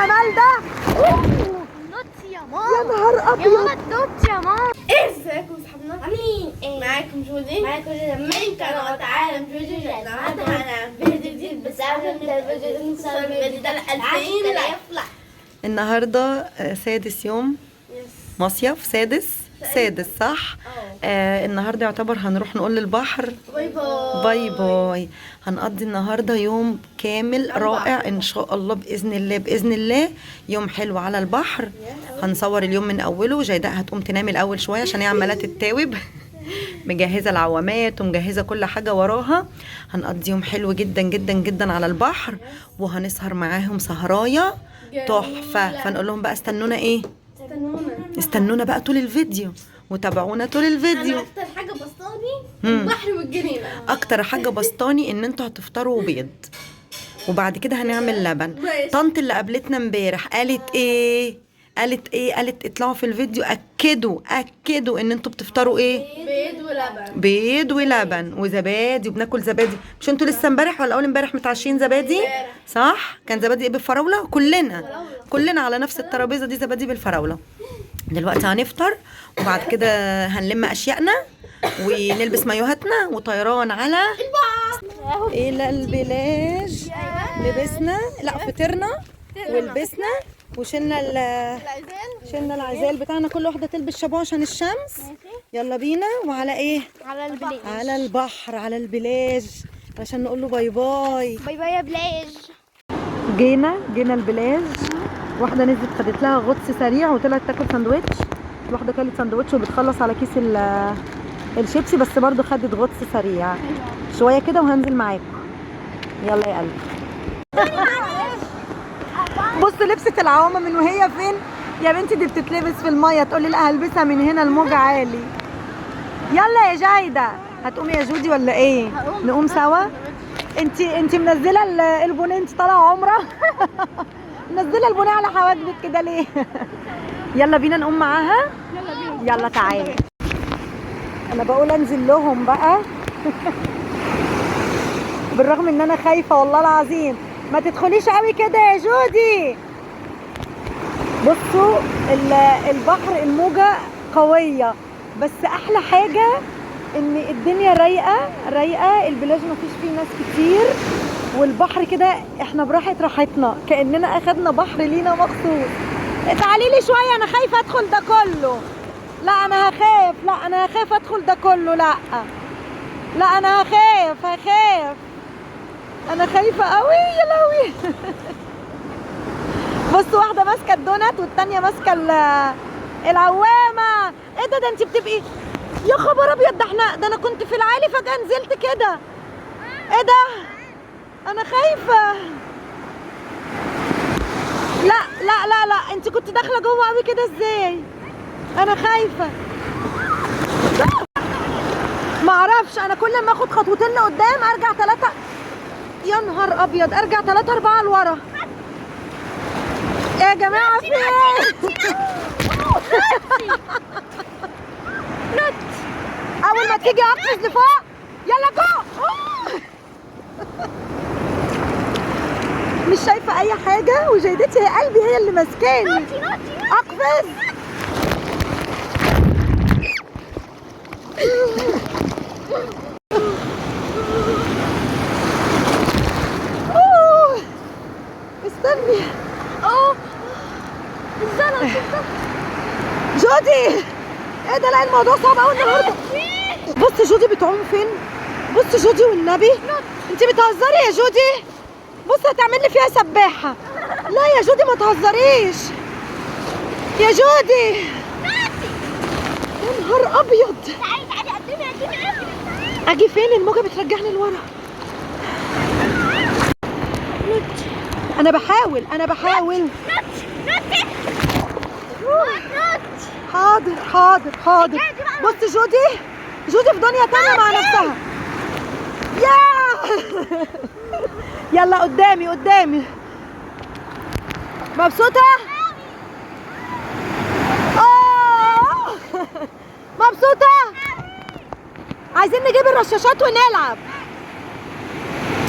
الجمال ده؟ نط يا ماما. يا نهار ابيض يا ماما نط يا ماما. ازيكم صحابنا؟ عاملين ايه؟ معاكم جودي، معاكم جودي من قناة عالم جودي. النهارده معانا فيديو جديد، بس قبل ما نبدا الفيديو نوصل الفيديو ده 2000 like. النهارده سادس يوم مصيف، سادس سادس صح؟ النهارده يعتبر هنروح نقول للبحر bye bye bye bye. هنقضي النهارده يوم كامل رائع ان شاء الله باذن الله، باذن الله يوم حلو على البحر. هنصور اليوم من اوله. جيداء هتقوم تنام الاول شوية عشان هي عماله تتاوب مجهزة العوامات ومجهزه كل حاجة وراها. هنقضي يوم حلو جدا جدا جدا على البحر، وهنسهر معاهم سهرايه تحفة. فنقول لهم بقى استنونا ايه؟ استنونا استنونا بقى طول الفيديو وتابعونا طول الفيديو. انا اكتر حاجة بسطاني البحر والجنينه. اكتر حاجة بسطاني ان انتوا هتفطروا بيض وبعد كده هنعمل لبن. ماشي. طنط اللي قابلتنا امبارح قالت ايه؟ قالت ايه؟ قالت اطلعوا في الفيديو اكدوا اكدوا ان انتوا بتفطروا ايه؟ بيض ولبن، بيض ولبن وزبادي، وبناكل زبادي. مش انتوا لسه امبارح ولا اول امبارح متعشين زبادي؟ صح؟ كان زبادي ايه؟ بالفراوله. كلنا كلنا على نفس الترابيزة دي زبادي بالفراوله. دلوقتي هنفطر وبعد كده هنلم اشيائنا ونلبس مايوهاتنا وطيران على الى البلاج. لبسنا، لا فطرنا ولبسنا وشلنا شلنا العزال بتاعنا. كل واحدة تلبس شابوه عشان الشمس. يلا بينا. وعلى ايه؟ على البلاج، على البحر، على البلاج، عشان نقول له bye bye. bye bye يا بلاج. جينا البلاج. واحدة نزلت خدت لها غطس سريع وطلعت تاكل ساندوتش. واحدة كلت ساندوتش وبتخلص على كيس الشيبسي، بس برضو خدت غطس سريع شوية كده وهنزل معاكم. يلا يا قلبي. بص لبست العوامه من وهي فين يا بنتي؟ دي بتتلبس في المية. تقولي لا هلبسها من هنا، الموج عالي. يلا يا جايده. هتقومي يا جودي ولا ايه؟ نقوم سوا. انتي منزله البونيه، انتي طالعه عمره. منزله البونيه على حواجبك كده ليه؟ يلا بينا نقوم معاها. يلا تعالي. انا بقول انزل لهم بقى بالرغم ان انا خايفة والله العظيم. ما تدخليش قوي كده يا جودي. بصوا البحر الموجه قوية، بس احلى حاجة ان الدنيا رايقة رايقة. البلاج ما فيش فيه ناس كتير، والبحر كده احنا براحة راحتنا، كاننا اخدنا بحر لينا مخصوص. تعالي لي شوية، انا خايفة ادخل ده كله. لا انا هخاف، لا انا هخاف ادخل ده كله. لا لا انا هخاف هخاف، انا خايفة قوي يا لهوي. بصوا واحدة ماسكه الدونات والتانية ماسكه العوامه. ايه ده؟ ده انت بتبقي يا خبر ابيض. ده احنا، ده انا كنت في العالي فجاة نزلت كده. ايه ده؟ انا خايفة. لا لا لا لا، انت كنت داخله جوه قوي كده ازاي؟ انا خايفة. معرفش، انا كل ما اخد خطوتين لقدام ارجع 3. يا نهار ابيض، ارجع 3 4 لورا. ايه يا جماعة في ايه؟ اول ما تيجي اقفز لفوق. يلا جو. مش شايفه اي حاجة، وجيدتي هي قلبي هي اللي ماسكاني. اقفز. استني. جودي ايه ده؟ لا الموضوع صعب قوي النهارده. بص جودي بتعوم فين؟ بص جودي والنبي انت بتهزري يا جودي. بص هتعمل لي فيها سباحة. لا يا جودي ما تهزريش يا جودي. يا نهار ابيض. تعالي تعالي قدمي قدمي. اجي فين؟ الموجه بترجعني لورا. انا بحاول انا بحاول. حاضر حاضر حاضر. بص جودي، جودي في دنيا تانية مع نفسها. يا يلا قدامي قدامي. مبسوطة؟ مبسوطة؟ عايزين نجيب الرشاشات ونلعب.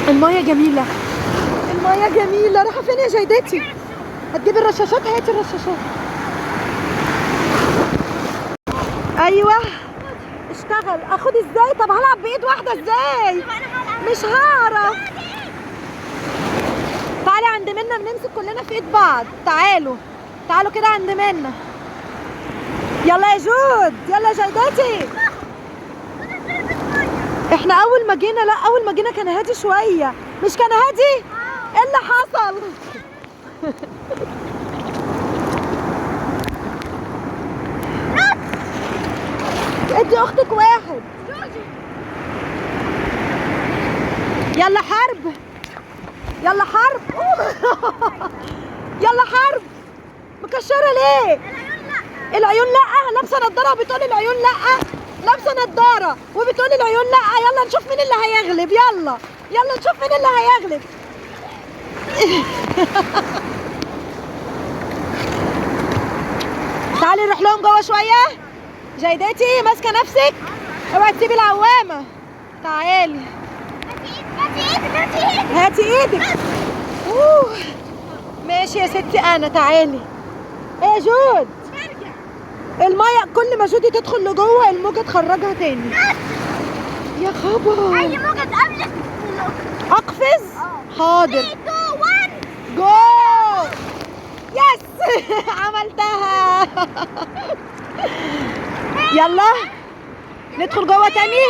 المية جميلة، المية جميلة. رايحة فين يا جيدتي؟ هتجيبي الرشاشات؟ هاتي الرشاشات. ايوه اشتغل. اخد ازاي؟ طب هلعب بايد واحدة ازاي؟ مش هعرف. تعالي عند منا، بنمسك كلنا في ايد بعض. تعالوا تعالوا كده عند منا. يلا يا جود، يلا يا جيداتي. احنا اول ما جينا، لا اول ما جينا كان هادي شوية، مش كان هادي؟ ايه اللي حصل؟ ادي اختك واحد. يلا حرب، يلا حرب. يلا حرب. مكشره ليه؟ العيون لا. لابسه نضاره وبتقول العيون لا. لابسه نضاره وبتقول العيون لا. يلا نشوف مين اللي هيغلب. يلا يلا نشوف مين اللي هيغلب. تعالي نروح لهم جوه شوية. جيداتي ماسكه نفسك، اوعي تسيبي العوامه. تعالي هاتي ايدك. اوه ماشي يا ستي انا. تعالي. ايه يا جود؟ المية كل ما جودي تدخل لجوه الموجه تخرجها تاني. يا خبر. اي موجه تقابلك اقفز؟ حاضر. 3 2 1 جو. يس. عملتها. يلا ندخل جوه تاني.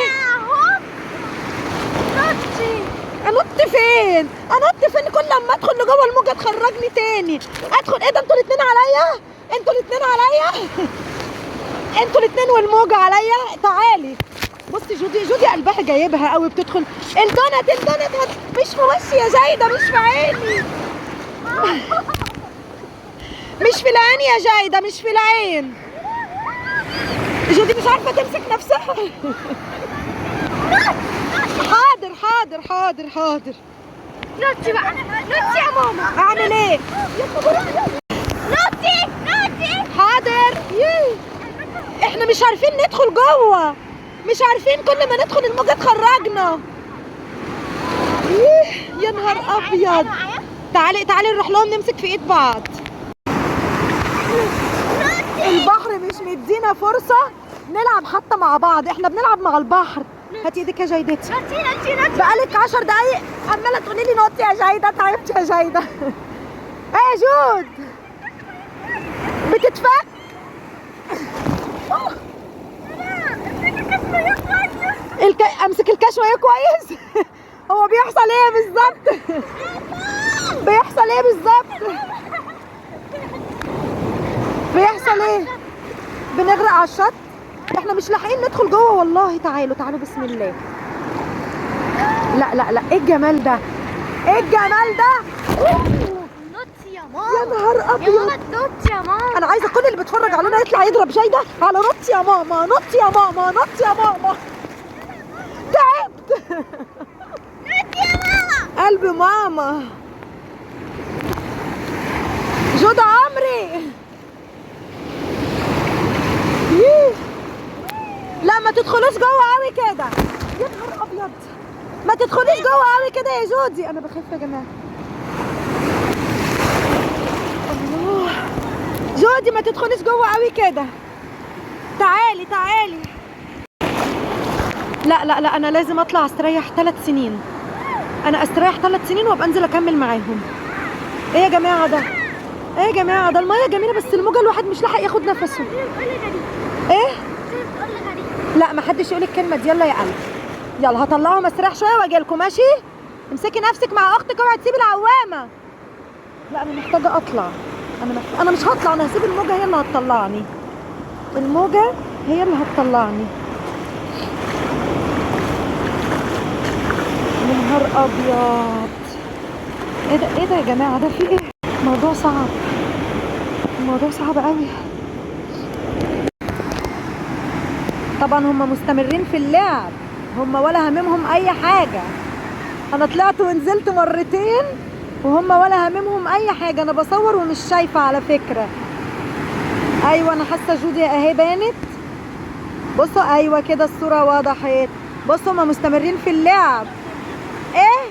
نطي. انط فين؟ انط فين؟ كل لما ادخل لجوه الموجه تخرجني تاني. ادخل ايه ده؟ انتوا الاتنين عليا؟ انتوا الاتنين عليا؟ انتوا الاتنين والموجه عليا. تعالي بصي جودي، جودي قلبها جايبها قوي، بتدخل الدونت. الدونت مش في وشي يا جايده، مش في عيني. مش في العين يا جايده، مش في العين. جودي مش عارفه تمسك نفسها. حاضر حاضر حاضر حاضر. نطي بقى، نطي يا ماما. اعمل ايه؟ يا خبر. نطي نطي. حاضر. احنا مش عارفين ندخل جوه، مش عارفين، كل ما ندخل الموجه تخرجنا. يا نهار ابيض. تعالي تعالي نروح لهم نمسك في ايد بعض. البحر مش مدينا فرصة نلعب حتى مع بعض، احنا بنلعب مع البحر. هاتي ايدك يا جيدتي. نطي نطي نطي. بقالك 10 دقايق عماله تقولي لي نطي يا جيدة، تعبت يا جيدة. ايه يا جود؟ بتتفك؟ امسك الكشوه ايه كويس؟ هو بيحصل ايه بالظبط؟ بيحصل ايه بالظبط؟ بيحصل ايه؟ بنغرق على الشط؟ احنا مش لاحقين ندخل جوه والله. تعالوا تعالوا بسم الله. لا لا لا، ايه الجمال ده؟ ايه الجمال ده؟ نطي يا ماما. يا نهار ابيض يا ماما نطي يا ماما. انا عايزه كل اللي بيتفرج علينا يطلع يضرب جايده على نط يا ماما، نط يا ماما، نط يا ماما. تعبت. نطي يا ماما. قلب ماما. جود عمري. لا ما تدخلوش جوه قوي كده. يا نهار ابيض، ما تدخليش جوه قوي كده يا جودي، انا بخاف يا جماعة. الله جودي ما تدخليش جوه قوي كده. تعالي تعالي. لا لا لا، انا لازم اطلع استريح 3 سنين. انا استريح 3 سنين وابقى انزل اكمل معاهم. ايه يا جماعة ده؟ ايه يا جماعة ده؟ المية جميلة بس الموجه الواحد مش لاحق ياخد نفسه. ايه؟ لا ما حدش يقول الكلمة دي. يلا يا قلبي، يلا هطلعهم استريح شوية واجي لكم. ماشي؟ امسكي نفسك مع اختك، اوعي تسيبي العوامه. لا انا محتاجه اطلع. انا مش هطلع، انا هسيب الموجه هي اللي هتطلعني. الموجه هي اللي هتطلعني. يا نهار ابيض، ايه ده؟ ايه ده يا جماعة؟ ده في ايه؟ الموضوع صعب، الموضوع صعب قوي. طبعا هم مستمرين في اللعب، هم ولا هممهم اي حاجة. انا طلعت ونزلت مرتين وهم ولا هممهم اي حاجة. انا بصور ومش شايفه على فكرة. ايوه انا حاسه جودي اهي بانت. بصوا ايوه كده الصورة وضحت. بصوا هم مستمرين في اللعب. ايه؟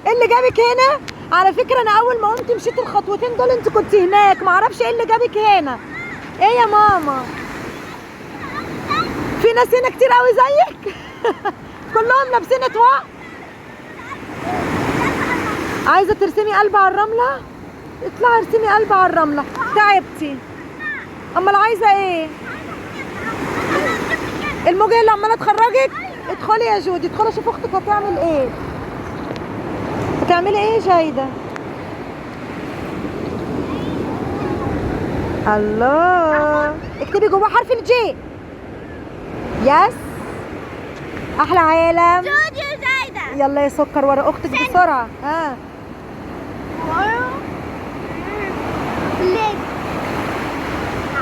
ايه اللي جابك هنا؟ على فكرة انا اول ما قمت مشيت الخطوتين دول انت كنت هناك، معرفش ايه اللي جابك هنا. ايه يا ماما؟ في ناس هنا كتير قوي زيك. كلهم لابسين اطواق. عايزه ترسمي قلب على الرملة؟ اطلعي ارسمي قلب على الرملة. تعبتي؟ امال عايزه ايه؟ الموجه اللي عماله تخرجك؟ ادخلي يا جودي، ادخلي شوف اختك هتعمل ايه. هتعملي ايه يا جايده؟ الله، اكتبي جوه حرف ال J. yes، احلى عالم. جودي وزايدة. يلا يا سكر ورا اختك بسرعة. ها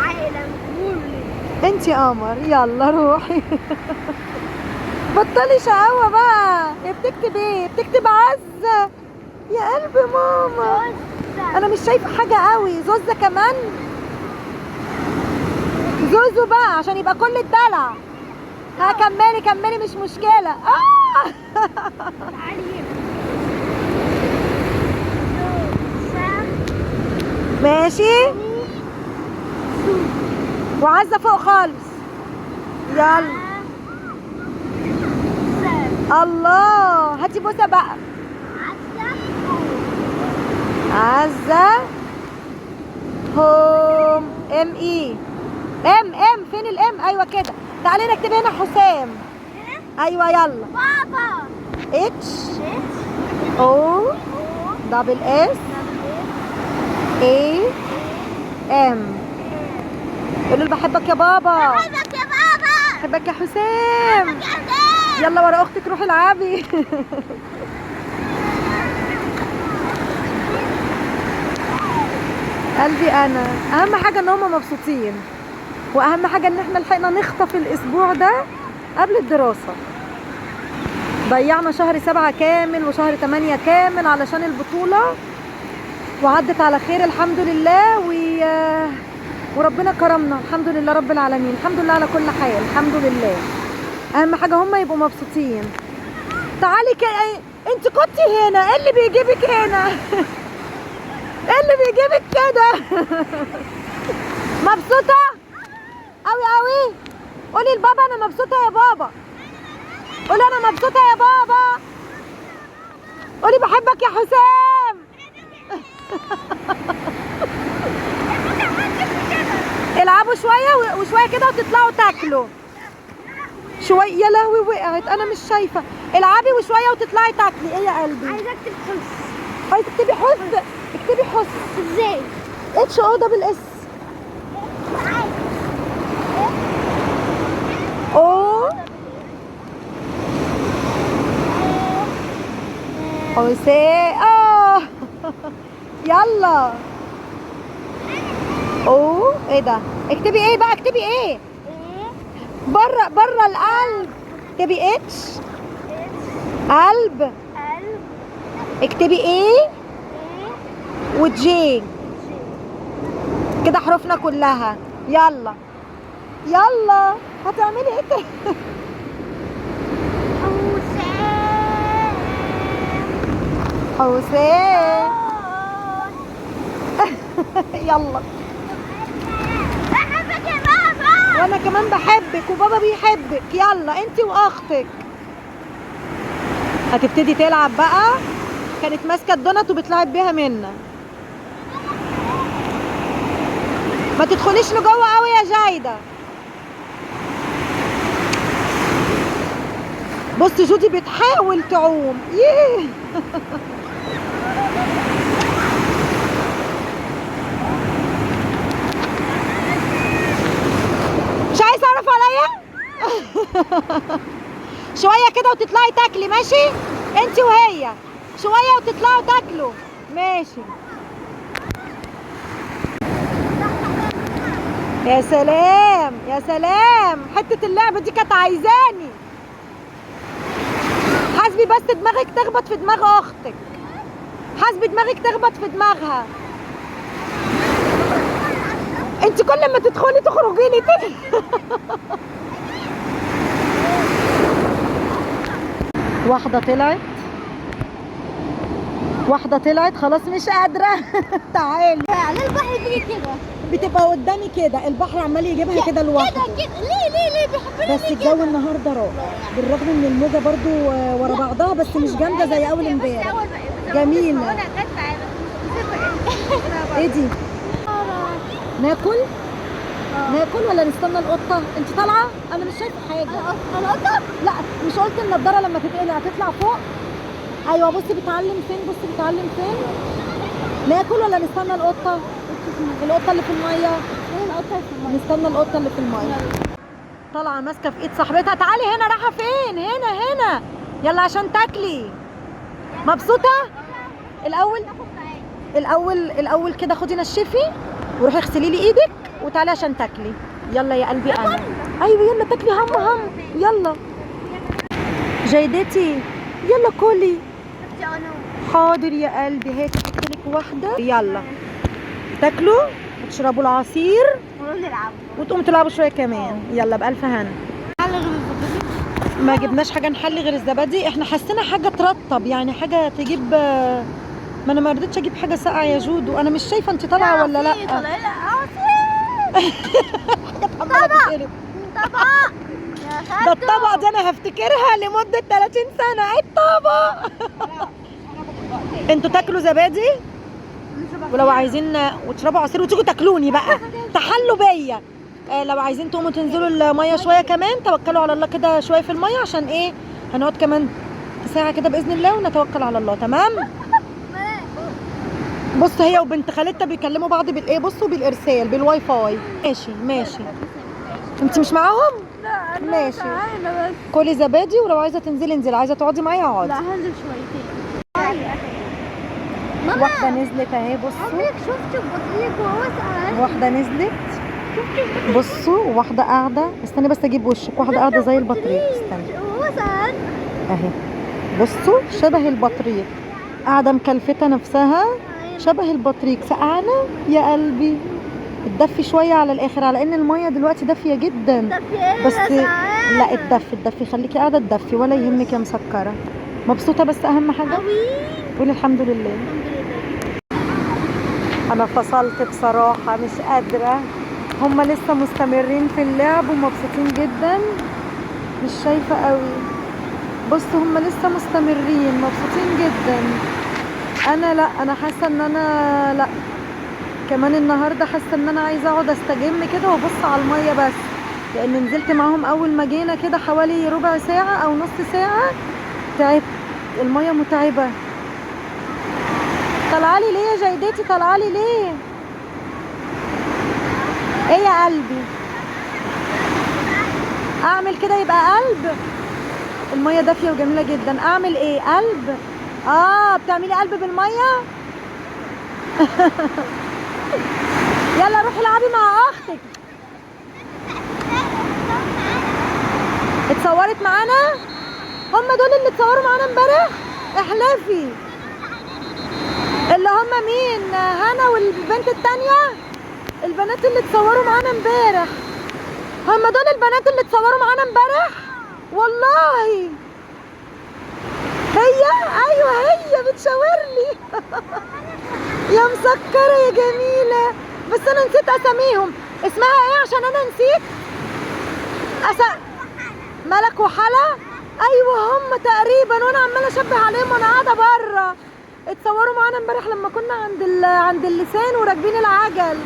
عالم انت يا قمر، يلا روحي. بطلي شقاوة بقى. هي بتكتب ايه؟ بتكتب عزه. يا قلب ماما، انا مش شايفه حاجة قوي. زوزه كمان، زوزو بقى عشان يبقى كل الدلع. ها كملي كملي، مش مشكلة. ماشي، وعزه فوق خالص. يلا الله، هاتي بوسه بقى. عزه home، M E M M، فين ال M؟ ايوه كده. تعالي نكتب هنا حسام. ايوه يلا بابا. H O double S A M. قول له بحبك يا بابا. بحبك يا بابا. بحبك يا حسام. يلا ورا اختك روحي العبي. قلبي انا، اهم حاجة ان هم مبسوطين، واهم حاجة ان احنا لحقنا نخطف الاسبوع ده قبل الدراسة. ضيعنا شهر 7 كامل وشهر 8 كامل علشان البطولة، وعدت على خير الحمد لله. وربنا كرمنا الحمد لله رب العالمين. الحمد لله على كل حال، الحمد لله. اهم حاجة هم يبقوا مبسوطين. تعالي انت كنتي هنا، ايه اللي بيجيبك هنا؟ ايه اللي بيجيبك كده؟ مبسوطة قوي قوي؟ قولي لبابا انا مبسوطة يا بابا. قولي انا مبسوطة يا بابا. قولي بحبك يا حسام. العبوا شوية وشوية كده وتطلعوا تاكلوا شوية. يا لهوي وقعت، انا مش شايفه. العبي وشوية وتطلعي تاكلي. ايه يا قلبي؟ عايزه اكتب حس. عايزه تكتبي حس؟ اكتبي حس. ازاي؟ H O double S O حسام. يلا او ايه ده؟ اكتبي ايه بقى؟ اكتبي ايه؟ بره بره القلب. اكتبي H قلب. اكتبي A و J كده، حروفنا كلها. يلا يلا، هتعملي ايه تاني؟ حسام. يلا بحبك يا بابا. وانا كمان بحبك وبابا بيحبك. يلا انتي واختك. هتبتدي تلعب بقى. كانت ماسكه الدونات وبتلعب بيها منا. ما تدخليش لجوه قوي يا جايده. بصي جودي بتحاول تعوم. يه. مش عايزه اعرف عليا. شوية كده وتطلعي تاكلي، ماشي؟ انت وهي شوية وتطلعوا تاكلوا، ماشي؟ يا سلام يا سلام، حتة اللعبة دي كانت عايزاني. حاسبي بس دماغك تخبط في دماغ اختك. حاسبي دماغك تخبط في دماغها. انت كل ما تدخلي تخرجي لي تاني. واحدة طلعت واحدة طلعت خلاص مش قادرة. تعالي. على البحر بيجي كده، بتبقى قدامي كده، البحر عمال يجيبها كده لوحده كده كده. ليه ليه ليه بيحبوني؟ بس الجو النهارده رائع، بالرغم ان الموجه برضو ورا بعضها، بس مش جامدة زي اول امبارح. جميلة. ايه دي؟ ناكل؟ ناكل ولا نستنى القطة؟ انت طالعه؟ انا مش شايفه حاجة. القطة؟ لا مش قلت النضارة لما تتقلع هتطلع فوق؟ ايوه بصي بتعلم فين، بصي بتعلم فين. ناكل ولا نستنى القطة؟ القطة اللي في المية. نستنى القطة اللي في المية. طالعه ماسكه في ايد صاحبتها. تعالي هنا، رايحة فين؟ هنا هنا، يلا عشان تاكلي. مبسوطة؟ الاول الاول الاول كده خدي نشفي وروحي اغسلي لي ايدك وتعالي عشان تاكلي. يلا يا قلبي انا. ايوه يلا تاكلي. هم هم يلا جيدتي، يلا كلي. حاضر يا قلبي، هاتي احط لك واحدة. يلا تاكلوا وتشربوا العصير ونلعب وتقوموا تلعبوا شوية كمان. يلا بالف هنا. ما جبناش حاجة نحلي غير الزبادي، احنا حسينا حاجة ترطب يعني، حاجة تجيب. ما انا ما رضيتش اجيب حاجة ساقعه يا جود، وانا مش شايفه انت طالعه ولا لا. حاجة عماله تتقلب. طبق ده الطبق دي انا هفتكرها لمدة 30 سنة. ايه الطبق؟ انتوا تاكلوا زبادي ولو عايزين وتشربوا عصير وتيجوا تاكلوني بقى، تحلوا بيا. لو عايزين تقوموا تنزلوا المية شوية كمان، توكلوا على الله كده شوية في المية، عشان ايه هنقعد كمان ساعة كده باذن الله ونتوكل على الله. تمام؟ بص هي وبنت خالتها بيكلموا بعض بالايه، بصوا بالارسال بالواي فاي. ماشي ماشي. انت مش معاهم؟ لا انا ماشي. تعالى بس. كلي زبادي، ولو عايزه تنزلي انزلي، عايزه تقعدي معايا اقعدي. لا هنزل شويتين. ماما واحدة نزلت اهي، بصوا. عمرك شفت البطريق وهو سقعان؟ واحدة نزلت بصوا، وواحدة قاعدة. استني بس اجيب وشك. واحدة قاعدة زي البطريق، استني وهو سقعان اهي. بصوا شبه البطريق، قاعدة مكلفته نفسها شبه البطريق. سقعانه يا قلبي، اتدفي شوية على الاخر، على ان المية دلوقتي دافيه جدا. بس لا اتدفي اتدفي، خليكي قاعدة اتدفي ولا يهمك يا مسكره. مبسوطة بس اهم حاجة قولي الحمد لله. انا فصلت بصراحة، مش قادرة. هما لسه مستمرين في اللعب ومبسوطين جدا. مش شايفه قوي. بصوا هما لسه مستمرين مبسوطين جدا. انا لا، انا حاسه ان انا لا كمان النهارده حاسه ان انا عايزه اقعد استجم كده وابص على المية بس، لان نزلت معاهم اول ما جينا كده حوالي ربع ساعة او نص ساعة، تعبت. المية متعبة. طلعالي ليه يا جيدتي؟ طلعالي ليه؟ ايه يا قلبي؟ اعمل كده يبقى قلب؟ المية دافيه وجميلة جدا. اعمل ايه؟ قلب؟ بتعملي قلب بالمية؟ يلا روحي العبي مع اختك. اتصورت معانا؟ هم دول اللي اتصوروا معانا امبارح؟ احلفي. اللي هم مين؟ هنا والبنت التانية؟ البنات اللي اتصوروا معانا امبارح. هم دول البنات اللي اتصوروا معانا امبارح؟ والله هي، ايوه هي بتشاور لي. يا مسكره يا جميلة، بس انا نسيت اساميهم. اسمها ايه عشان انا نسيت؟ ملك وحلا. ايوه هم تقريبا، وانا عماله اشبه عليهم وانا قاعدة بره. اتصوروا معانا امبارح لما كنا عند اللسان وراكبين العجل.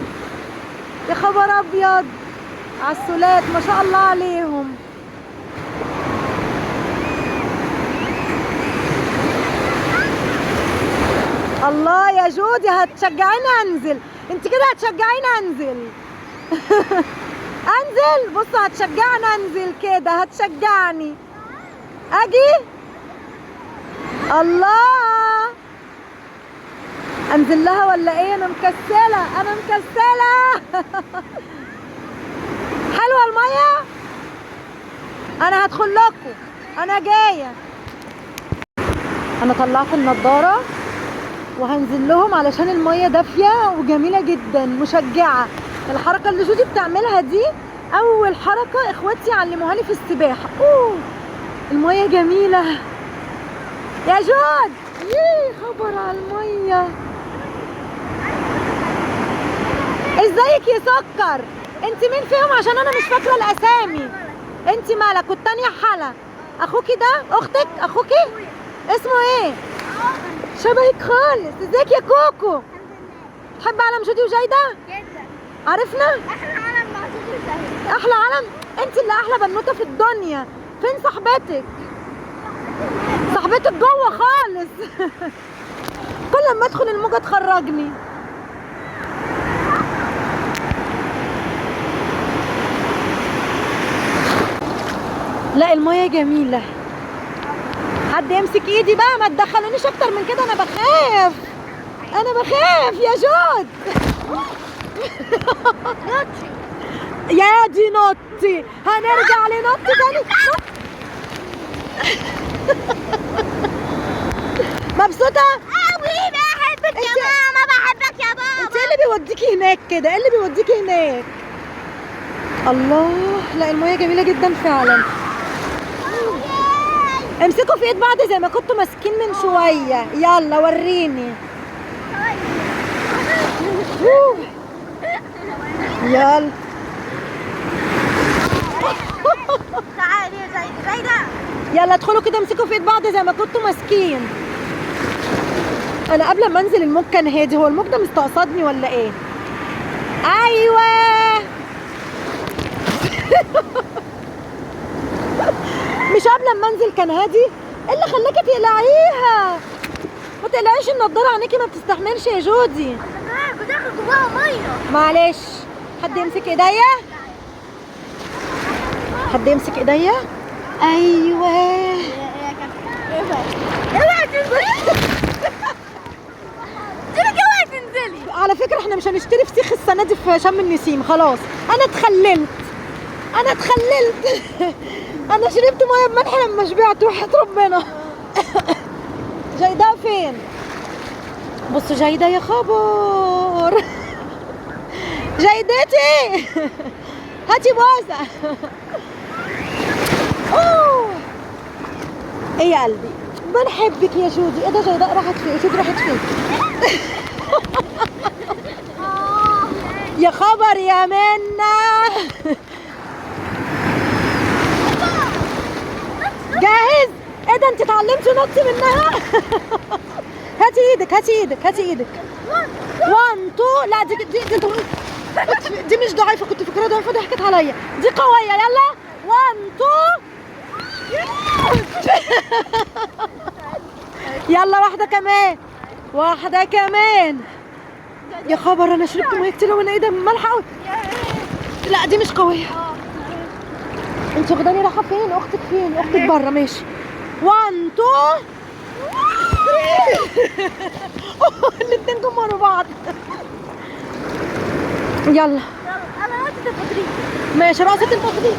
يا خبر ابيض عالسولات، ما شاء الله عليهم. الله يا جودي، هتشجعيني انزل؟ انت كده هتشجعيني انزل. انزل؟ بصوا هتشجعني انزل كده، هتشجعني اجي. الله، انزل لها ولا ايه؟ انا مكسله، انا مكسله. حلوة المية. انا هدخل لكم، انا جاية. انا طلعت النضارة وهنزل لهم علشان المية دافيه وجميلة جدا، مشجعه. الحركة اللي جودي بتعملها دي اول حركة اخواتي علموها لي في السباحة. اوه المية جميلة يا جود. ييه خبر على المية. ازيك يا سكر؟ انت مين فيهم عشان انا مش فاكره الاسامي؟ انت مالك والتانية حلا. اخوكي ده؟ اختك؟ اخوكي؟ اسمه ايه؟ شبهك خالص. ازيك يا كوكو؟ تحب عالم جودي وجايده؟ جدا. عرفنا؟ احلى عالم مع جودي وجايده. احلى عالم؟ انت اللي احلى بنوته في الدنيا. فين صاحبتك؟ صاحبتك جوه خالص. كل ما ادخل الموجه تخرجني. لا المية جميلة. حد يمسك ايدي بقى، ما تدخلونيش اكتر من كده، انا بخاف. انا بخاف يا جود. يا دي نطي، هنرجع لنط تاني. مبسوطة؟ قوي. بحبك يا ماما، بحبك يا بابا. انت ايه اللي بيوديكي هناك كده؟ ايه اللي بيوديكي هناك؟ الله، لا المية جميلة جدا فعلا. امسكوا في ايد بعض زي ما كنتوا ماسكين من شوية. يلا وريني. يلا تعالي يا جايدة. يلا ادخلوا كده، امسكوا في ايد بعض زي ما كنتوا ماسكين. انا قبل ما انزل الموج كان هادي، هو الموج ده مستقصدني ولا ايه؟ ايوه. مش قبل ما انزل كان هادي؟ ايه اللي خلاكي تقلعيها؟ ما تقلعيش النضارة، عينيكي ما بتستحملش يا جودي. انا داخل جواها مية. معلش، حد يمسك ايديا؟ حد يمسك ايديا؟ ايوه. اوعي تنزلي. اوعي تنزلي. على فكرة احنا مش هنشتري فسيخ السنة دي في شم النسيم، خلاص. انا اتخللت، انا اتخللت. انا شربت مية بملح لما شبعت وحياة ربنا. جايده فين؟ بصوا جايده يا خبر. جايدتي هاتي بوسه. اوه ايه يا قلبي، بنحبك يا جودي. ايه ده جيداء راحت فين؟ جودي راحت فين؟ يا خبر يا منى. جاهز؟ ايه ده انت اتعلمتي نطي منها؟ هاتي ايدك، هاتي ايدك، هاتي ايدك. 1 2. لا دي دي دي, دي مش ضعيفة، كنت فاكراها ضعيفة ضحكت عليا. دي قوية. يلا 1 2. يلا واحدة كمان، واحدة كمان. يا خبر انا شربت مية كتير وانا ايه ده مالحة قوي. لا دي مش قوية. انت واخداني رايحة فين؟ اختك فين؟ اختك بره. ماشي 1 2 3. الاتنين جم ورا بعض. يلا انا رقصة البطريق. ماشي رقصة البطريق،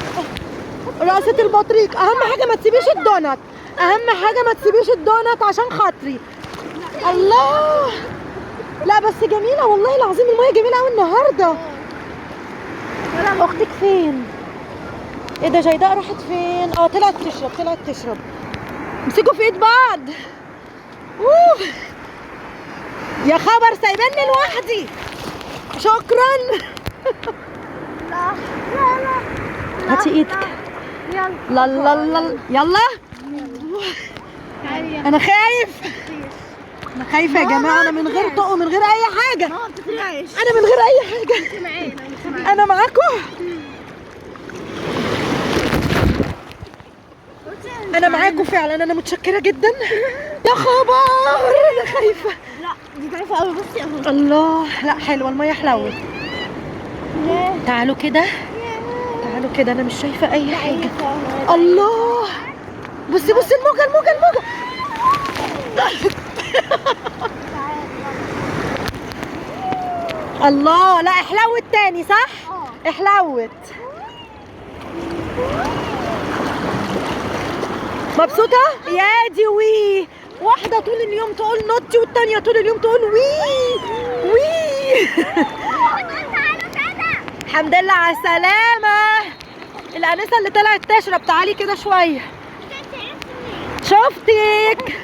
رقصة البطريق. اهم حاجة ما تسيبيش الدونات، اهم حاجة ما تسيبيش الدونات عشان خاطري. الله، لا بس جميلة والله العظيم، المية جميلة قوي النهاردة. اختك فين؟ ايه ده جيداء راحت فين؟ اه طلعت تشرب، طلعت تشرب. امسكوا في ايد بعض. اوه يا خبر سايباني لوحدي. شكرا. لا لا لا، هاتي ايدك. يلا لا لا لا يلا. انا خايف، انا خايفة يا جماعة. انا من غير طوق ومن غير اي حاجة. ماما بتترعش. انا من غير اي حاجة. معانا. انا معاكم، انا معاكم فعلا. انا متشكره جدا. يا خبر انا خايفة. لا دي ضعيفة قوي. بصي اهو. الله، لا حلوة المية، حلوت. تعالوا كده، تعالوا كده، انا مش شايفه اي حاجة. الله، بصي بصي الموجه، الموجه، الموجه. الله، لا احلوت تاني صح؟ احلوت. مبسوطة؟ يا دي وي، واحدة طول اليوم تقول نطي والتانية طول اليوم تقول وي وي. الحمد لله على السلامة. الأنسة اللي طلعت تشرب، تعالي كده شوية. شفتك.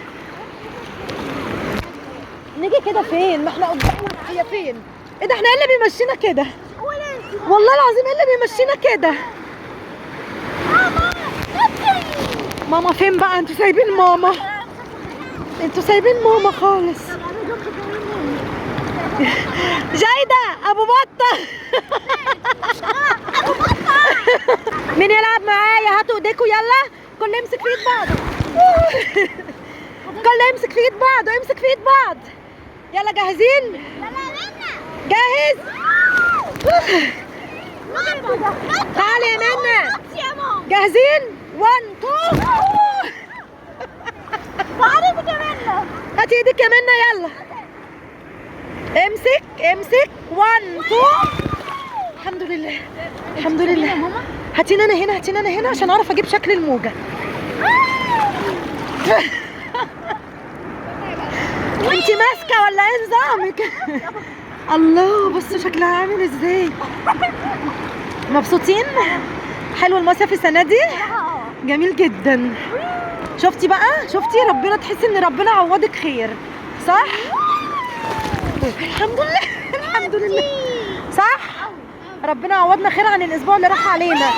نيجي كده فين؟ ما احنا قدامنا. هي فين؟ ايه ده، احنا ايه اللي بيمشينا كده؟ والله العظيم ايه اللي بيمشينا كده؟ ماما فين بقى؟ انتوا سايبين ماما، انتوا سايبين ماما خالص. جايدة ابو بطة. مين يلعب معايا؟ هاتوا ايديكوا يلا، كل يمسك في ايد بعض. كل يمسك في ايد بعض، امسك في ايد بعض. يلا جاهزين؟ جاهز؟ تعالي يا منى. جاهزين؟ 1 2. تعالي ايدك يا منى. هاتي ايدك يا منى يلا. امسك امسك. 1 2. الحمد لله الحمد لله. هاتيني انا هنا، هاتيني انا هنا عشان اعرف اجيب شكل الموجه. انتي ماسكه ولا ايه نظامك؟ الله بصوا شكلها عامل ازاي. مبسوطين؟ حلو المصيف السنة دي؟ جميل جدا. شفتي بقى؟ شفتي ربنا، تحسي ان ربنا عوضك خير صح؟ الحمد لله الحمد لله صح؟ ربنا عوضنا خير عن الاسبوع اللي راح علينا.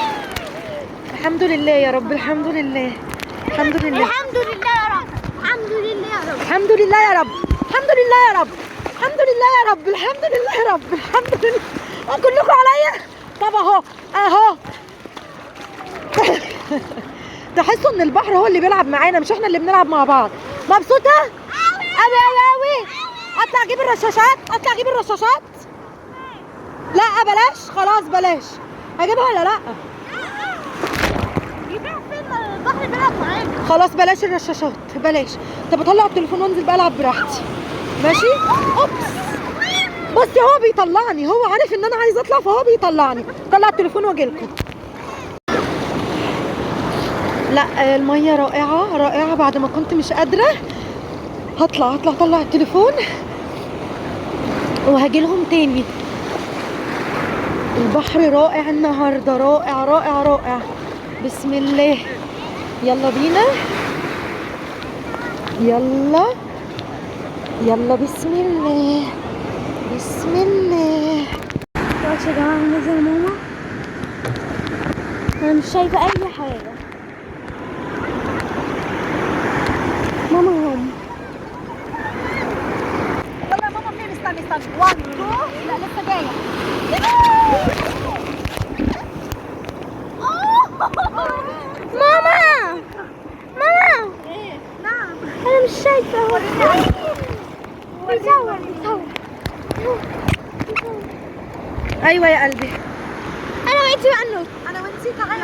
الحمد لله يا رب، الحمد لله الحمد لله الحمد لله يا رب، الحمد لله يا رب، الحمد لله يا رب، الحمد لله يا رب، الحمد لله يا رب، الحمد لله يا رب، الحمد لله. كلكم عليا؟ طب اهو اهو. تحسوا ان البحر هو اللي بيلعب معانا مش احنا اللي بنلعب مع بعض. مبسوطة؟ قوي قوي قوي. اطلع اجيب الرشاشات، اطلع اجيب الرشاشات. لا بلاش، خلاص بلاش. هجيبها ولا لا؟ البحر بيلعب معانا. خلاص بلاش الرشاشات بلاش. طب اطلع التليفون وانزل بقى العب براحتي. ماشي؟ oops. بصي هو بيطلعني، هو عارف ان انا عايزه اطلع فهو بيطلعني. طلع التليفون واجي لكم. لا المية رائعة رائعة. بعد ما كنت مش قادرة هطلع هطلع اطلع التليفون وهاجي لهم تاني. البحر رائع النهارده، رائع رائع رائع. بسم الله. يلا بينا، يلا يلا، بسم الله بسم الله. دلوقتي يا جماعة نزل ماما، انا مش شايفه اي حاجة. ماما هم. يلا ماما فين؟ استني استني. 1 2. لا لسه جاية. ماما ماما. نعم. انا مش شايفه. هو بيصور بيصور. ايوه يا قلبي. انا وانتي بقى النص. انا وانتي تعالي.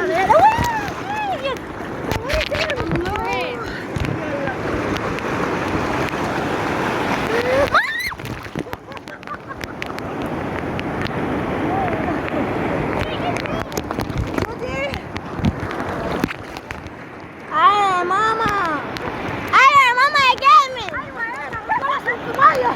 ايوه يا ماما، ايوه يا ماما يا جامد. ايوه انا عشان في مية.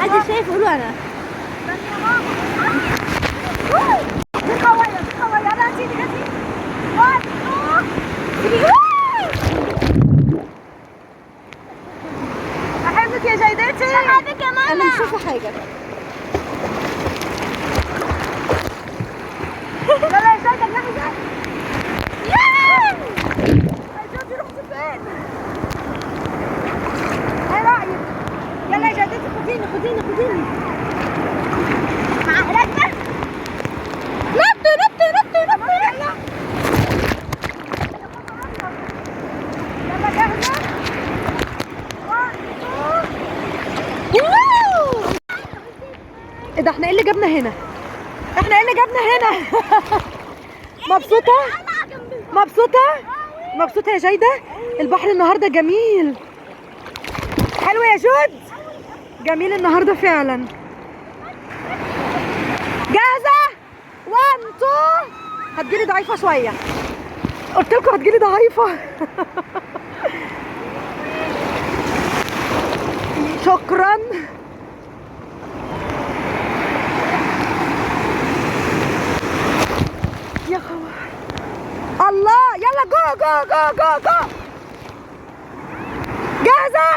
حد شايف؟ قولوا انا. دي قوية دي قوية. يلا هاتي هاتي. 1 2 3. احبك يا جيدتي. احبك يا ماما. انا مش شايفة حاجة. يلا يا جيدة جاهزة؟ يا جودي رحتي فين؟ ايه رأيك؟ يلا يا جدتي خديني خديني خديني. مع ركبة. نط نط نط نط. يلا يلا جاهزة؟ 1 2. ايه ده، احنا ايه اللي جابنا هنا؟ احنا ايه اللي جابنا هنا؟ مبسوطة؟ مبسوطة؟ مبسوطة يا جايدة؟ البحر النهاردة جميل. حلو يا جود؟ جميل النهاردة فعلا. جاهزة؟ 1 2. هتجيلي ضعيفة شوية، قلت لكم هتجيلي ضعيفة. شكرا. go go go go. جاهزة؟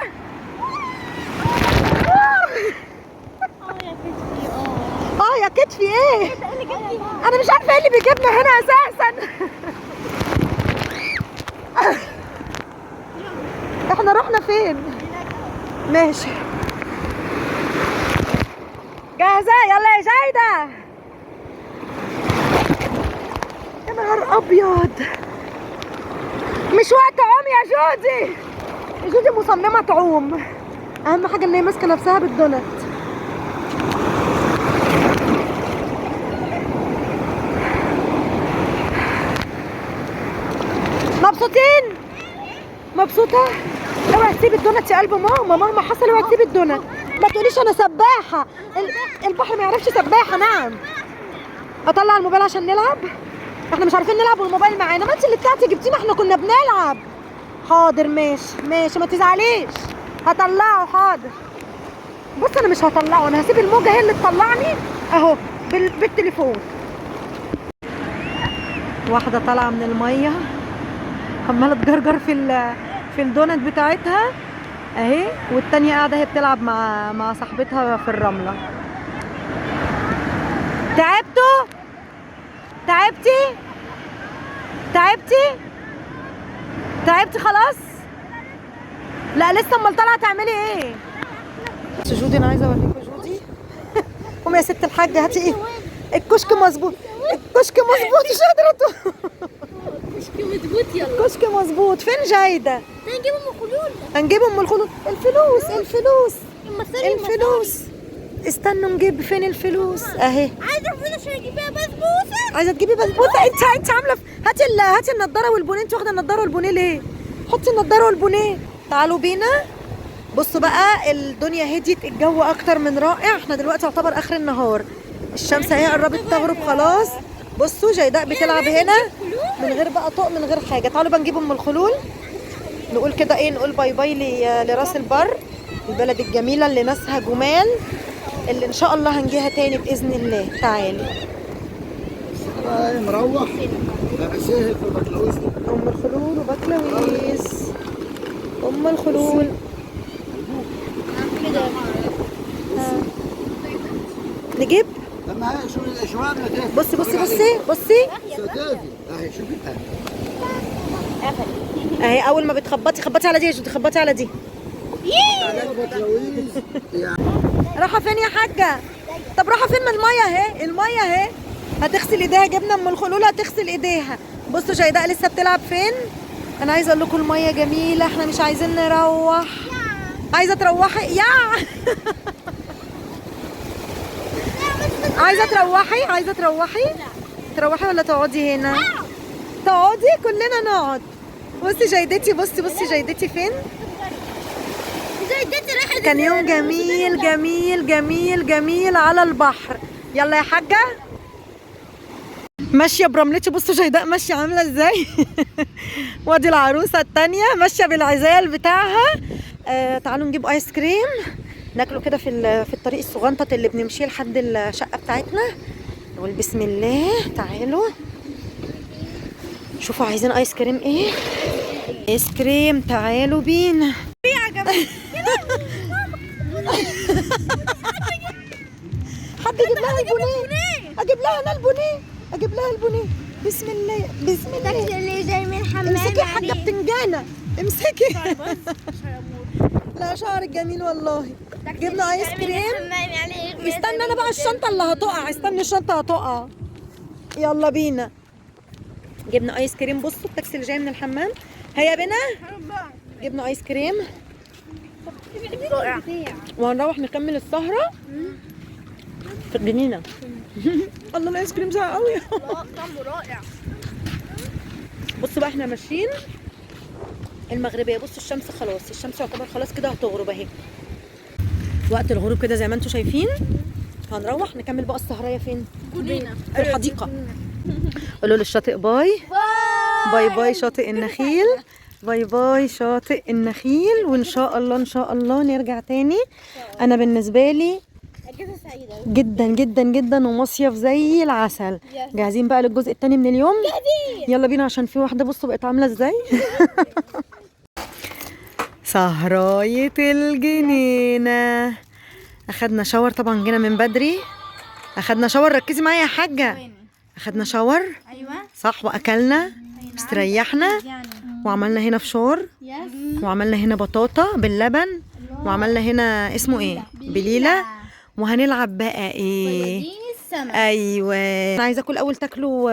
اه يا كتفي. ايه؟ انا مش عارفه ايه اللي بيجيبنا هنا اساسا. احنا رحنا فين؟ ماشي. جاهزة؟ يلا يا جايدة. يا نهار ابيض، مش وقت عوم يا جودي. جودي مصممة تعوم، اهم حاجة ان هي ماسكة نفسها بالدونت. مبسوطين؟ مبسوطة؟ اوعي تسيبي الدونت يا قلب ماما، مهما حصل اوعي تسيبي الدونت. ما تقوليش انا سباحة، البحر ما يعرفش سباحة. نعم. اطلع الموبايل عشان نلعب؟ احنا مش عارفين نلعب والموبايل معانا. ما انت اللي طلعتي جبتينا، احنا كنا بنلعب. حاضر ماشي ماشي، ما تزعليش، هطلعه. حاضر. بص انا مش هطلعه، انا هسيب الموجه هي اللي تطلعني اهو بالتليفون. واحدة طالعه من المية عماله تجرجر في الدونت بتاعتها اهي، والتانية قاعدة هي بتلعب مع صاحبتها في الرملة. تعبتوا؟ تعبتي؟ تعبتي؟ تعبتي خلاص؟ لا لسه. امال طالعه تعملي ايه؟ جودي انا عايزه اوريكم جودي. قومي يا ست الحاجة هاتي ايه؟ الكشك مظبوط، الكشك مظبوط، مش قادرة. الكشك مظبوط. يلا الكشك مظبوط. فين جايده؟ هنجيب ام الخلول. هنجيب ام الخلول. الفلوس الفلوس الفلوس. استنوا نجيب. فين الفلوس؟ اهي. عايزه فلوس عشان اجيب بيها بسبوسه. عايزه تجيبي بسبوسه؟ انت عامله هاتي النضارة والبونيه. انت واخده النضارة والبونيه ليه؟ حطي النضارة والبونيه. تعالوا بينا. بصوا بقى الدنيا هديت، الجو اكتر من رائع. احنا دلوقتي يعتبر اخر النهار، الشمس اهي قربت تغرب خلاص. بصوا جيداء بتلعب هنا من غير بقى طوق، من غير حاجة. تعالوا بقى نجيب ام الخلول، نقول كده ايه، نقول bye bye لراس البر، البلد الجميلة اللي ناسها جمال، اللي ان شاء الله هنجيها تاني باذن الله. تعالي. مروح سهل في بكلاويز. ام الخلول وبكلاويز. ام الخلول. نجيب؟ بصي بصي بصي بصي اهي. اول ما بتخبطي خبطي على دي يا جودي، خبطي على دي. راحة فين يا حاجة؟ طب راحة فين؟ من المية اهي، المية اهي. هتغسل ايديها. جبنا ام الخلول هتغسل ايديها. بصوا جيداء لسه بتلعب فين؟ انا عايزه اقول لكم المية جميلة، احنا مش عايزين نروح. عايزه تروحي؟ يا عايزه تروحي؟ عايزه تروحي؟ تروحي ولا تقعدي هنا؟ تقعدي؟ كلنا نقعد. بصي جيدتي، بصي بصي جيدتي فين؟ كان يوم جميل جميل جميل جميل على البحر. يلا يا حاجة. ماشية برملتي. بصوا جيداء ماشية عامله ازاي. وادي العروسة الثانية ماشية بالعزال بتاعها. تعالوا نجيب ايس كريم ناكله كده في الطريق الصغنطط اللي بنمشيه لحد الشقة بتاعتنا. نقول بسم الله. تعالوا شوفوا عايزين ايس كريم ايه. ايس كريم. تعالوا بينا. حد يجيب لها البونيه. اجيب لها انا البونيه، اجيب لها البونيه. بسم الله بسم الله. اللي جاي من الحمام. امسكي يا حاجة بتنجانه، امسكي. لا شعرك جميل والله. جبنا ايس كريم. استنى انا بقى الشنطة اللي هتقع، استني الشنطة هتقع. يلا بينا. جبنا ايس كريم. بصوا التاكسي اللي جاي من الحمام. هيا بينا. جبنا ايس كريم وهنروح نكمل السهرة في الجنينة. الله الايس كريم ساقع قوي. طعمه رائع. بصوا بقى احنا ماشيين المغربية. بصوا الشمس خلاص، الشمس يعتبر خلاص كده هتغرب اهي. وقت الغروب كده زي ما انتم شايفين. هنروح نكمل بقى السهريه فين؟ جنينة في الحديقة. قولوا للشاطئ bye bye bye شاطئ النخيل، bye bye شاطئ النخيل. وان شاء الله ان شاء الله نرجع تاني. انا بالنسبة لي سعيدة جدا جدا جدا، ومصيف زي العسل. جاهزين بقى للجزء الثاني من اليوم؟ جاهزين. يلا بينا، عشان في واحدة بصوا بقت عامله ازاي. سهراية الجنينة. اخدنا shower طبعا، جينا من بدري اخدنا shower. ركزي معايا يا حاجة، اخدنا shower. ايوه صح، واكلنا استريحنا، وعملنا هنا فشار، وعملنا هنا بطاطا باللبن، وعملنا هنا اسمه ايه، بليلة. وهنلعب بقى ايه؟ ايوه، انا عايزه اكل اول. تاكلوا؟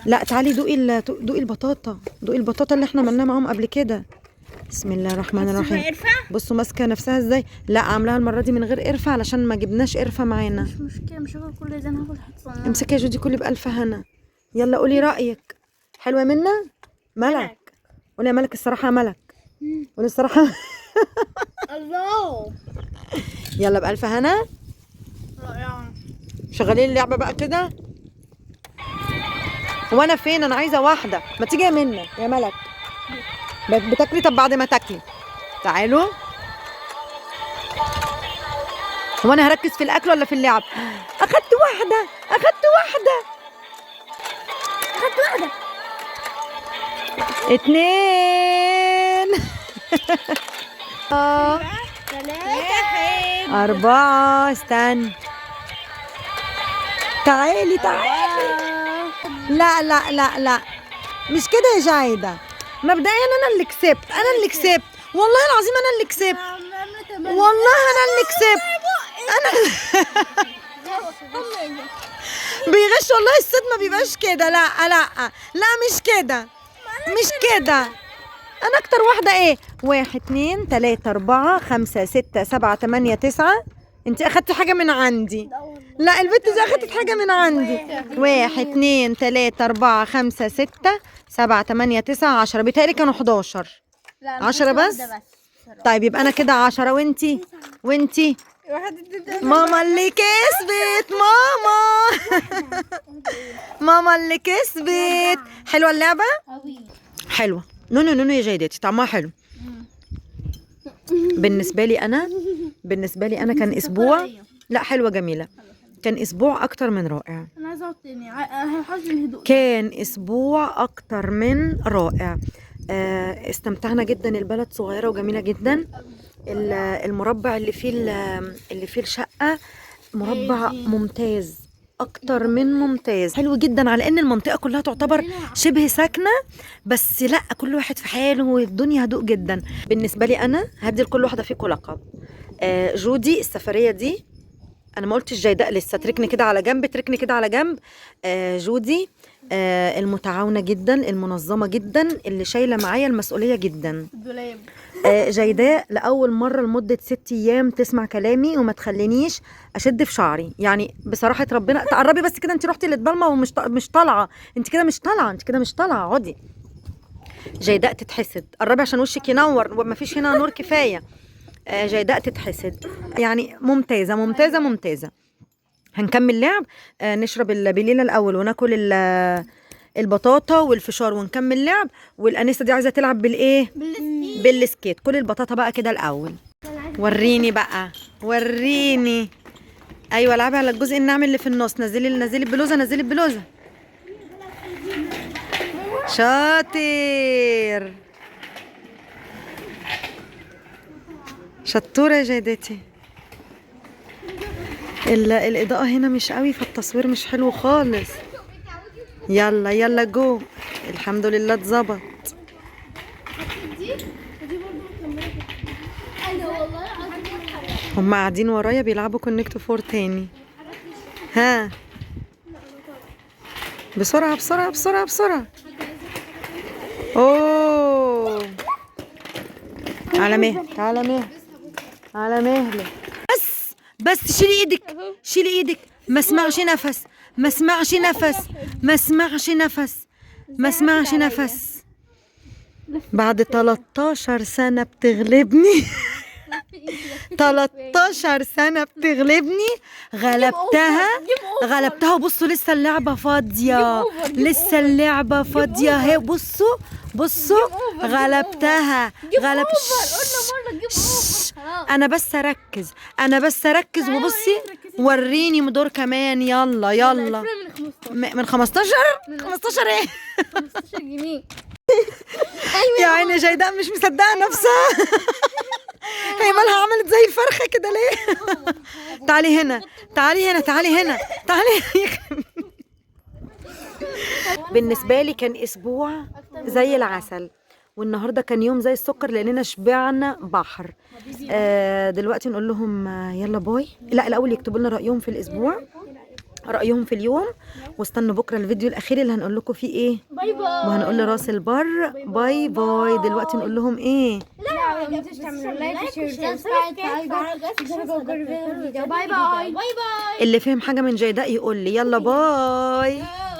لا تعالي دوقي، دوقي البطاطا، دوقي البطاطا اللي احنا عملناها معاهم قبل كده. بسم الله الرحمن الرحيم. بصوا ماسكه نفسها ازاي. لا عاملاها المرة دي من غير قرفه علشان ما جبناش قرفه معانا. مش مشكلة، مش هاكل كل ده، انا هاكل حتة. امسكي يا جودي، كلي بالف هنا. يلا قولي رايك. حلوة منا؟ ملك قولي يا ملك الصراحة. يا ملك قولي الصراحة. الله. يلا بالف هنا. رائعة. شغالين اللعبة بقى كده. وانا فين؟ انا عايزه واحدة. ما تيجي يا منى يا ملك. بتاكلي؟ طب بعد ما تاكلي تعالوا. هو انا هركز في الاكل ولا في اللعب؟ اخدت واحدة، اخدت واحدة، اخدت واحدة، 2 3 4. استنى، تعالي تعالي. لا لا لا لا، مش كده يا جايده. مبدئيا انا اللي كسبت، انا اللي كسبت والله العظيم، انا اللي كسبت والله، انا اللي كسبت. انا بيغش والله، الصيد ما بيبقاش كده. لا لا لا، مش كده، مش كده. انا اكتر واحدة. ايه؟ 1 2 3 4 5 6 7 8 9. انت اخدتي حاجة من عندي؟ لا البت دي اخدت حاجة من عندي. 1 2 3 4 5 6 7 8 9 10. بيتهيألي كانوا 11. 10 بس؟ طيب يبقى انا كده 10، وانتي وانتي ماما اللي كسبت. ماما ماما اللي كسبت. حلوة اللعبة؟ حلوة. نونو نونو يا جيداتي، طعمها حلو. بالنسبة لي انا، بالنسبة لي انا كان اسبوع، لا حلوة جميلة، كان اسبوع اكتر من رائع. انا عايزه اقعد تاني، هحس الهدوء. كان اسبوع اكتر من رائع. استمتعنا جدا. البلد صغيرة وجميلة جدا. المربع اللي فيه اللي فيه الشقة مربع ممتاز، اكتر من ممتاز، حلو جدا. على ان المنطقة كلها تعتبر شبه ساكنة، بس لا كل واحد في حاله والدنيا هدوء جدا. بالنسبة لي انا هدي لكل واحدة فيكم لقب. جودي السفرية دي انا ما قلتش جيداء لسه، تركني كده على جنب، تركني كده على جنب. جودي المتعاونه جدا، المنظمة جدا، اللي شايله معايا المسؤولية جدا. جيداء لاول مرة لمدة 6 ايام تسمع كلامي وما تخلينيش اشد في شعري، يعني بصراحة ربنا. تقربي بس كده، انت رحتي للضلمه ومش مش طالعه، انت كده مش طالعه، انت كده مش طالعه، اقعدي. جيداء تتحسد، قربي عشان وشك ينور وما فيش هنا نور كفاية. جيداء تتحسد، يعني ممتازة ممتازة ممتازة. هنكمل لعب، نشرب البليله الاول وناكل البطاطا والفشار ونكمل لعب. والانسه دي عايزه تلعب بالايه؟ بال skate. كل البطاطا بقى كده الاول. وريني بقى، وريني. ايوه العبي على الجزء الناعم اللي في النص. نزلي نزلي البلوزة، نزلي البلوزة. شاطر، شطوره يا جدتي. الاضاءة هنا مش قوي فالتصوير مش حلو خالص. يلا يلا جو، الحمد لله اتظبط. هم قاعدين ورايا بيلعبوا Connect Four تاني. ها بسرعة بسرعة بسرعة بسرعة. اوه على مهلك على مهلك على مهلك. بس بس شيلي ايدك، شيلي ايدك. ما اسمعش نفس، ما اسمعش نفس، ما اسمعش نفس، ما اسمعش نفس. بعد 13 سنة بتغلبني. 13 سنة بتغلبني. غلبتها غلبتها. بصوا لسه اللعبة فاضية، لسه اللعبة فاضية اهي. بصوا بصوا غلبتها، غلبت. تقلقيش، انا بس اركز، انا بس اركز. وبصي وريني مدور كمان. يلا يلا. من 15. من 15؟ 15 ايه؟ 15 جنيه. يا عيني جيداء مش مصدقه نفسها. هي مالها عملت زي الفرخه كده ليه؟ تعالي هنا، تعالي هنا، تعالي هنا، تعالي. بالنسبة لي كان اسبوع زي العسل، والنهارده كان يوم زي السكر لاننا شبعنا بحر. دلوقتي نقول لهم يلا bye. لا الاول يكتبوا لنا رايهم في الاسبوع، رايهم في اليوم، واستنوا بكره الفيديو الاخير اللي هنقول لكم فيه ايه. bye bye. وهنقول لراس البر bye bye. دلوقتي نقول لهم ايه؟ لا ما تنسوش تعملوا like و share و subscribe. bye bye. bye bye. اللي فهم حاجة من جيداء يقول لي. يلا bye.